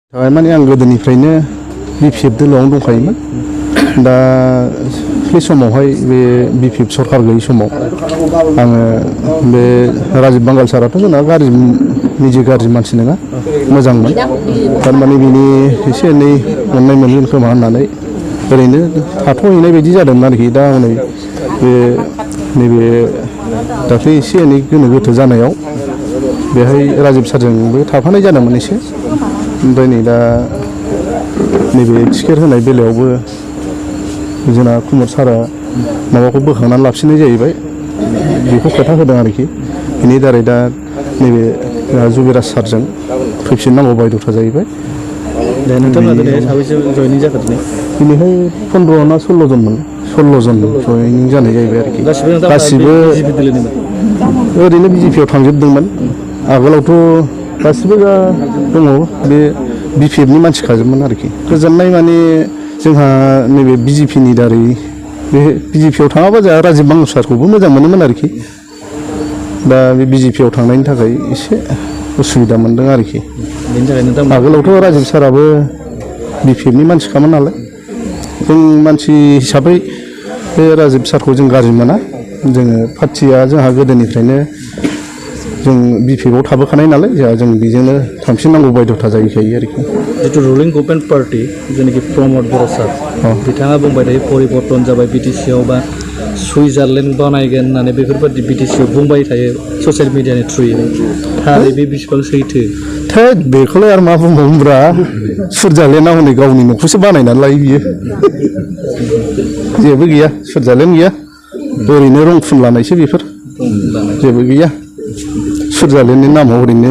माने आं गोदोनिफ्रायनो बिपिएफ दोलोआवनो दंखायोमोन। दा बे समावहाय बे बिपिएफ सरकार गैयै समाव आङो बे राजीब बांगाल साराथ' जोंना निजे गाज्रि मानसि नङा, मोजांमोन। थारमाने बिनि एसे एनै अननाय मोनगोन खोमा होननानै ओरैनो थाथ'हैनाय बायदि जादोंमोन आरोखि। दा हनै नैबे दाख्लै एसे एनै गोनो गोथो जानायाव बेहाय राजीब सारजोंबो थाफानाय जादोंमोन एसे। ओमफ्राय नै दा नैबे टिकेट होनाय बेलायावबो जोंना कुमार सारा माबाखौ बोखांनानै लाफिननाय जाहैबाय, बेखौ खोथा होदों आरोखि। बेनि दारै दा नैबे जुबिराज सारजों फैफिननांगौ बायध'था जाहैबाय। नोंथांमोना दिनै साबैसे जयनिं जाखो दिनै? दिनैहाय 15 ना 16 जनमोन, 16 जन जयनिं जानाय जाहैबाय आरोखि। गासिबो ओरैनो बिजेपिआव थांजोबदोंमोन। आगोलावथ' गासिबो दङ बे बिपिएफनि मानसिखाजोबमोन आरोखि। गोजोननाय माने जोंहा नैबे बिजेपिनि दारै बे बिजेपिआव थाङाबा जोंहा राजीब बांगाल सारखौबो मोजां मोनोमोन आरोखि। दा बे बिजेपिआव थांनायनि थाखाय एसे उसुबिदा मोनदों आरोखि। आगोलावथ' राजीब साराबो बिपिएफनि मानसिखामोन नालाय, जों मानसि हिसाबै बे राजीब सारखौ जों गाज्रि मोना। जोङो पार्टिया जोंहा गोदोनिफ्रायनो जों बिपिएफआव थाबोखानाय नालाय, जों बेजोंनो थांफिननांगौ बायध'था जाहैखायो आरोखि। जितु रुलिं गभर्नमेन्ट पार्टी जेनाखि प्रमद बर' सार, बिथाङा बुंबाय थायो परिबर्तन जाबाय बिटिसिआव बा सुइजारलेण्ड बानायगोन होननानै बेफोरबायदि बिटिसिआव बुंबाय थायो ससियेल मिडियानि थ्रुयै। थारै बे बेसेबां सैथो? थोद बेखौलाय आरो मा बुंबावनोब्रा, सुइजारलेण्डआ हनै गावनि न'खौसो बानायनानै लायो बियो। जेबो गैया, सुइजारलेण्ड गैया, ओरैनो रं फुनलानायसो बेफोर, जेबो गैया। सुइजारलेण्डनि नामाव ओरैनो